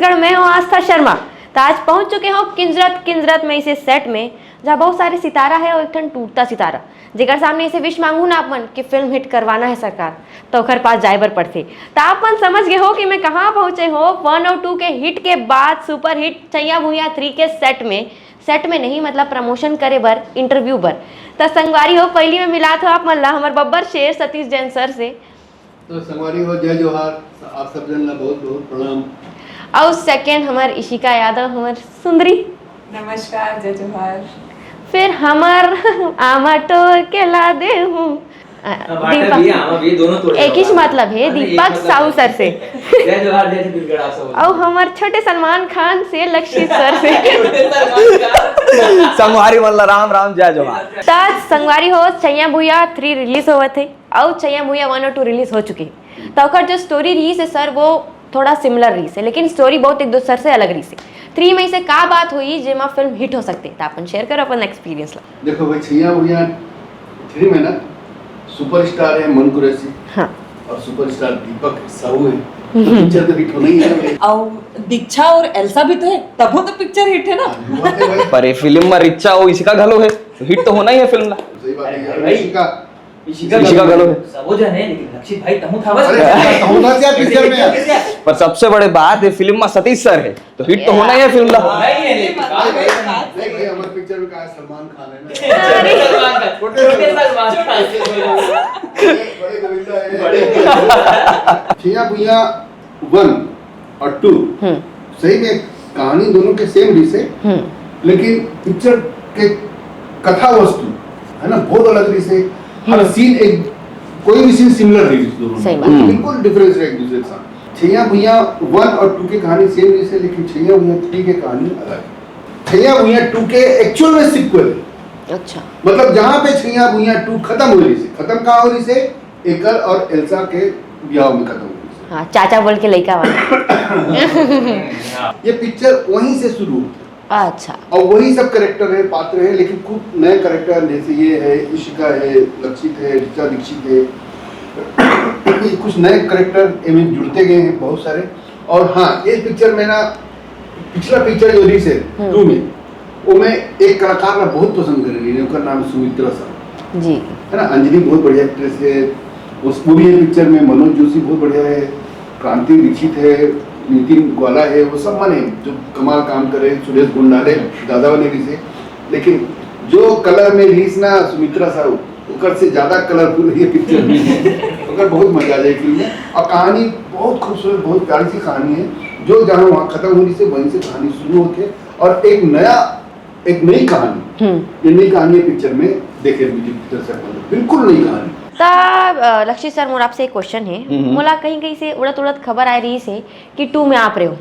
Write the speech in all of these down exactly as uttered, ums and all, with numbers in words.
नमस्कार, मैं हूँ आस्था शर्मा। तो आज पहुंच चुके हो किंजरत किंजरत में इसे सेट में, जहाँ बहुत सारे सितारा है और एक ठन टूटता सितारा, जेकर सामने इसे विश मांगू ना अपन कि फिल्म हिट करवाना है सरकार, तो ओकर पास जाए बर पड़थे। तो आप मन समझ गए हो कि मैं कहाँ पहुंचे हो। वन और टू के हिट के बाद सुपर हिट छैया भुइया थ्री के सेट में, सेट में नहीं, मतलब प्रमोशन करे बर, इंटरव्यू बर। तो संगवारी हो, पहली में मिलात हो आप मन ला हमर बब्बर शेर सतीश जैन सर से। तो संगवारी हो, जय जोहार। आप सब जन ला बहुत बहुत प्रणाम। और सेकंड हमर इशिका यादव, हमर सुंदरी। नमस्कार, जय जोहार। फिर हमर आमा टोर के ला दे हूँ। अ, अब आटा दीपक। भी, आमा भी, दोनों तोड़ एक ही दिया। मतलब है, अरे, एक दीपक मतलब साहू है। सर से। जय जोहार, जय छत्तीसगढ़, आप सब। और हमर छोटे सलमान खान से, लक्षित सर से। छोटे सलमान खान। संगवारी मन ला राम राम, जय जोहार। त संगवारी हो, छैया भुइया थ्री रिलीज होवत है। अउ छैया भुइया वन और टू रिलीज हो चुके हे, त ओकर जो स्टोरी रहिस हे सर, वो थोड़ा सिमिलर रहिस हे, लेकिन स्टोरी बहुत एक दूसर से अलग रहिस हे। थ्री में से का बात होई जेमा फिल्म हिट हो सकथे, त अपन शेयर करो अपन एक्सपीरियंस ला। देखो भाई, छैया भुइया थ्री में ना सुपरस्टार है मन कुरैशी। हाँ। और सुपरस्टार दीपक साहू है। हम्म। पिक्चर तो हिट होना ही है भाई। अउ दीक्षा और एल्सा भी तो है, तभो तो पिक्चर हिट है ना। हाँ, वो बात है भाई। पर ये फिल्म में रिचा हो, इसी का घलो है, तो हिट तो होना ही है फिल्म ला। सही बात है यार, भाई। इसी का इशिका घलो है। सबो जन है, लेकिन लक्षित भाई तहूँ था बस। अरे, तहूँ था क्या पिक्चर में? पर सबसे बड़े बात है, फिल्म में सतीश सर है, तो हिट तो होना ही है फिल्म ला। नहीं है, लेकिन नहीं, नहीं, नहीं, भाई, हमारे पिक्चर में कहा है, सलमान खान है ना। अरे। सलमान खान। छोटे छोटे सलमान खान। बड़े, बड़े गोविंदा है। बड़े। छैया भुइया वन और टू, हम्म। सही में कहानी दोनों के सेम रहिस हे, हम्म। लेकिन पिक्चर के कथा वस्तु है ना, बहुत अलग रहिस हे। हर हम्म। सीन एक, कोई भी सीन सिमिलर नहीं रहिस दोनों में। सही बात। हम्म। बिल्कुल डिफरेंस है एक दूसरे के साथ। छैया भुइया वन और टू की कहानी सेम रहिस हे, लेकिन छैया भुइया थ्री की कहानी अलग है। छैया भुइया टू के एक्चुअल में सिक्वल है। अच्छा। मतलब जहाँ पे छैया भुइया टू खत्म हो रहिस हे, खत्म कहाँ हो रहिस हे? एकर और एल्सा के ब्याह में खत्म हो गई। हाँ, चाचा बोल के लइका वाला। ये पिक्चर वहीं से शुरू होता है। अच्छा। और वही सब कैरेक्टर है, पात्र है, लेकिन खूब नए कैरेक्टर, जैसे ये है, इशिका है, लक्षित है, ऋचा दीक्षित है। ये कुछ नए कैरेक्टर इनमें जुड़ते गए हैं बहुत सारे। और हाँ, ये पिक्चर में ना, पिछला पिक्चर जो रिलीज है, हम्म। टू में, वो मैं एक कलाकार ना बहुत पसंद करे रहिस, ओकर नाम सुमित्रा साहू। जी। है ना, अंजलि बहुत बढ़िया एक्ट्रेस है, उस, वो भी है पिक्चर में। मनोज जोशी बहुत बढ़िया है, क्रांति दीक्षित है, नितिन ग्वाला है, वो सब मन है जो कमाल काम करे, सुरेश गोंडाले दादा बने रहिस हे। लेकिन जो कलर में रहिस ना सुमित्रा साहू, ओकर से ज्यादा कलरफुल ये पिक्चर में है। ओकर बहुत मजा आ जाए फिल्म में। और कहानी बहुत खूबसूरत, बहुत प्यारी सी कहानी है। जो जहाँ वहाँ खत्म हो रहिस हे, वहीं से कहानी शुरू होके और एक नया, एक नई कहानी, हम्म। ये नई कहानी है पिक्चर में देखे, म्यूजिक पिक्चर से अपन बिल्कुल नई कहानी। त, अ, लक्षित सर, मोर आपसे एक क्वेश्चन है। हम्म। मोला कहीं कहीं से उड़त उड़त खबर आए रहिस हे कि टू में आप रहे हो।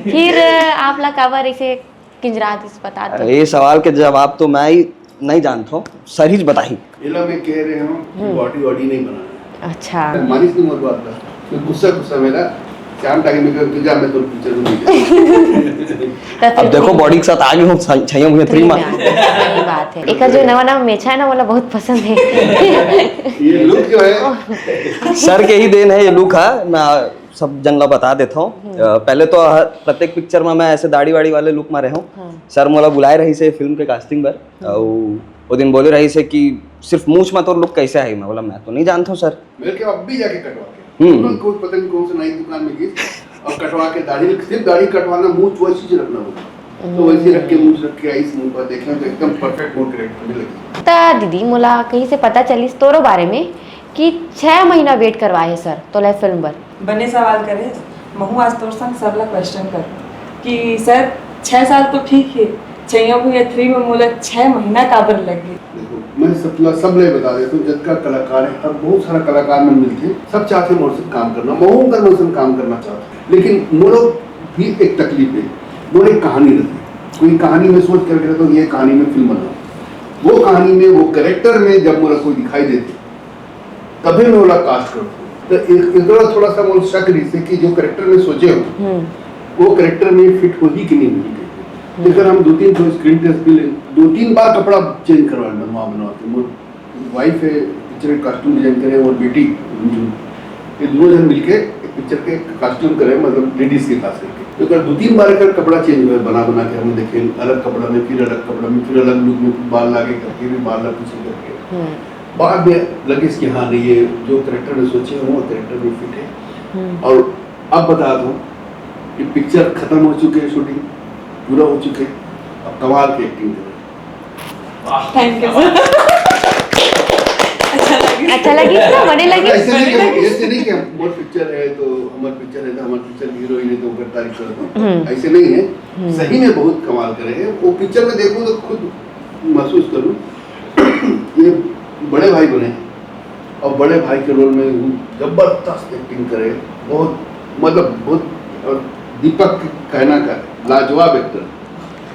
फिर, अ, आप ला काबर ऐसे किंजरात इस बता दो। अरे, ये सवाल के जवाब तो मैं ही नहीं जानता हूँ, सर ही बताही। एला मैं कह रहे हूँ कि हम्म। बॉडी वॉडी नहीं बनाना है। अच्छा। मानिस नहीं मोर बात का। मैं गुस्सा, गुस्सा मेरा, शाम टाइम में कह, "तू जा, मैं तो पिक्चर में नहीं जाऊँ।" तो अब फिर देखो, भी बॉडी के साथ आ गई हूँ, छ-, छैया भुइया थ्री में। सही बात है। एक जो नवा नवा मेछा है ना, वाला बहुत पसंद है। ये लुक जो है। सर के ही देन है ये लुक, हाँ। मैं सब जन ला बता देता हूँ। हम्म। अ, पहले तो हर, प्रत्येक पिक्चर में मैं ऐसे दाढ़ी वाड़ी वाले लुक में रहे हूँ। हाँ। सर मोला बुलाए रहिस हे फिल्म के कास्टिंग बर। हम्म। अउ वो दिन बोले रहिस हे कि सिर्फ मूछ में तोर लुक कैसे आही? मैं बोला, "मैं तो नहीं जानता हूँ सर।" मेरे के अब भी जाके कटवा के। हम्म। तुरंत कोई पता नहीं कौन सा नई दुकान में गई और कटवा के दाढ़ी, सिर्फ दाढ़ी कटवाना, मूछ वैसी ही रखना होगा। तो वैसे रख के, मूछ रख के आइस मुंह पर, देखना तो एकदम परफेक्ट मोर कैरेक्टर में लगी। त दीदी, मोला कहीं से पता चलिस तोरो बारे में कि छह महीना वेट करवाए हे सर तोला फिल्म बर। बने सवाल करे, महू आज तोर संग सर ला क्वेश्चन कर कि सर, छह साल तो ठीक है, छैया भुइया थ्री में मोला छह महीना काबर लगे? देखो, मैं सबला, सबले बता देता हूँ, जतका कलाकार है, हर बहुत सारा कलाकार मन मिलते हैं, सब चाहते हैं मोर से काम करना, महू कर मोर से काम करना चाहते हैं, लेकिन मोरो भी एक तकलीफ है, मोर एक कहानी रहती है, कोई कहानी में सोच करके रहता हूँ, ये कहानी में फिल्म बनाऊँ, वो कहानी में, वो कैरेक्टर में जब मोला कोई दिखाई देते, तभी मैं ओला कास्ट करता हूँ। तो एक, एक थोड़ा, थोड़ा सा मोर शक रहिस हे कि जो कैरेक्टर में सोचे हो, हम्म। वो कैरेक्टर में फिट होही कि नहीं होही करके। हम्म। जेकर हम दो तीन ठो स्क्रीन टेस्ट भी ले, दो तीन बार कपड़ा चेंज करवा, बनवा, बनवा के। मोर वाइफ है, पिक्चर के कॉस्ट्यूम डिजाइन करे, और बेटी, जो ये दोनों जन मिलके एक पिक्चर के कॉस्ट्यूम करे, मतलब लेडीज के खास करके। तो एकर दो तीन बार एकर कपड़ा चेंज हुआ है, बना बना के हम देखे, अलग कपड़ा में, फिर अलग कपड़ा में, फिर अलग लुक में, फिर बाल लागे करके, फिर बाल ला पीछे करके। बाद में लगे कि हाँ नहीं, ये जो कैरेक्टर में सोचे हूँ वो कैरेक्टर में फिट है। और अब बता दूँ कि पिक्चर खत्म हो चुके हैं, शूटिंग पूरा हो चुके हैं, अब कमाल की एक्टिंग कर रहे हैं। Thank you sir. अच्छा लगी। अच्छा लगी ना, बड़े लगी। ऐसे नहीं कि ऐसे नहीं कि हमारे पिक्चर है तो हमारे पिक्चर है तो हमारे पिक्चर की हीरोइन है तो ओकर तारीफ करता हूँ, ऐसे नहीं है। सही में बहुत कमाल करे हैं। वो पिक्चर में देखो तो खुद महसूस करूँ। ये बड़े भाई बने हैं और बड़े भाई के रोल में वो जबरदस्त एक्टिंग करे, बहुत मतलब बहुत। और दीपक कहना का लाजवाब एक्टर,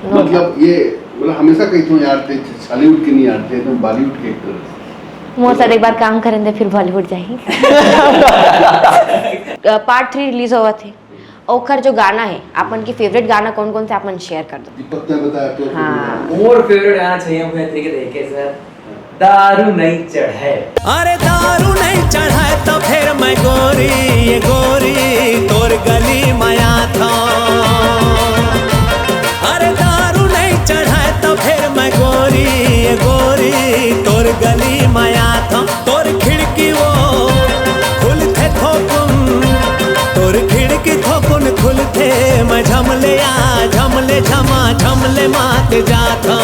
मतलब ये मतलब हमेशा कहते हो यार, ते छॉलीवुड के नहीं यार, ते एकदम बॉलीवुड के एक्टर। मोर साथ एक बार काम करें दे, फिर बॉलीवुड जाही। पार्ट थ्री रिलीज होवत हे, ओखर जो गाना है, आप मन की फेवरेट गाना कौन कौन से, आप मन शेयर कर दो। दीपक ने बताया तो हाँ। मोर फेवरेट गाना छैया भुइयां थ्री के देखे सर, दारू नहीं चढ़े। अरे दारू नहीं चढ़े तो फिर मैं गोरी, ये गोरी तोर गली में आथो। अरे दारू नहीं चढ़े तो फिर मैं गोरी, ये गोरी तोर गली में आथो। तोर खिड़की वो खुलथे थोकुन, तोर खिड़की थोकुन खुलथे, मैं झमले आ झमले झमा झमले मात जाथो।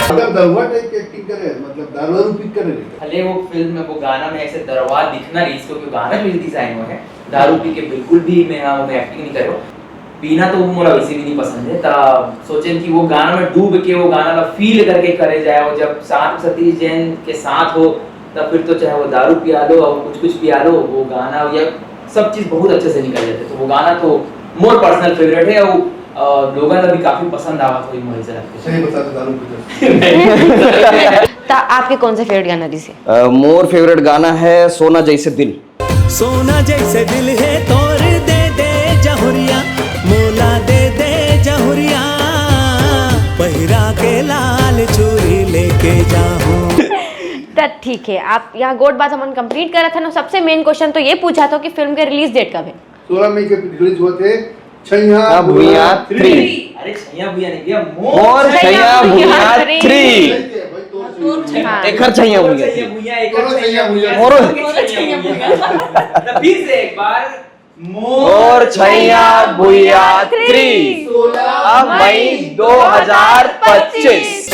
अगर दरुआ टाइप की एक्टिंग करे, मतलब दारू पी करे नहीं। भले वो फिल्म में वो गाना में ऐसे दरवा दिखना रही, इसको क्यों गाना भी डिजाइन हुआ है, दारू पी के बिल्कुल भी मैं हाँ मैं एक्टिंग नहीं करो। पीना तो मोला वैसे भी नहीं पसंद है, ता सोचे कि वो गाना में डूब के वो गाना का फील करके करे जाए। और जब साथ सतीश जैन के साथ हो, तब फिर तो चाहे वो दारू पिया लो और कुछ कुछ पिया लो, वो गाना या सब चीज बहुत अच्छे से निकल जाते। तो वो गाना तो मोर पर्सनल फेवरेट है और अ, लोगन ला भी काफी पसंद आवत होई, मुझे ऐसा लगता है। सही बता दो, दारू पीते। तो आपके कौन से फेवरेट गाना रिहिसे? अ, मोर फेवरेट गाना है सोना जैसे दिल। सोना जैसे दिल है तोर, दे दे जहुरिया, मोला दे दे जहुरिया, पहिरा के लाल चूरी लेके जाहूं। तो ठीक है, आप यहाँ गोठ बात हमन कंप्लीट करत हन। सबसे मेन क्वेश्चन तो ये पूछा था कि फिल्म के रिलीज डेट कब है? सोलह मई के रिलीज हुआ थे छैया हाँ, भुइयां थ्री। थ्री। अरे छैया भुइयां नहीं भैया, मोर छैया भुइयां थ्री। सही है भाई, तो सही है। हाँ। एकर छैया मोर भुइयां छैया थ्री। भुइयां, एकर दोनों छैया छैया भुइयां। भुइयां। मोरो। मोर छैया भुइयां। तो फिर से एक बार, मोर छैया भुइयां थ्री। सोलह मई दो हज़ार पच्चीस।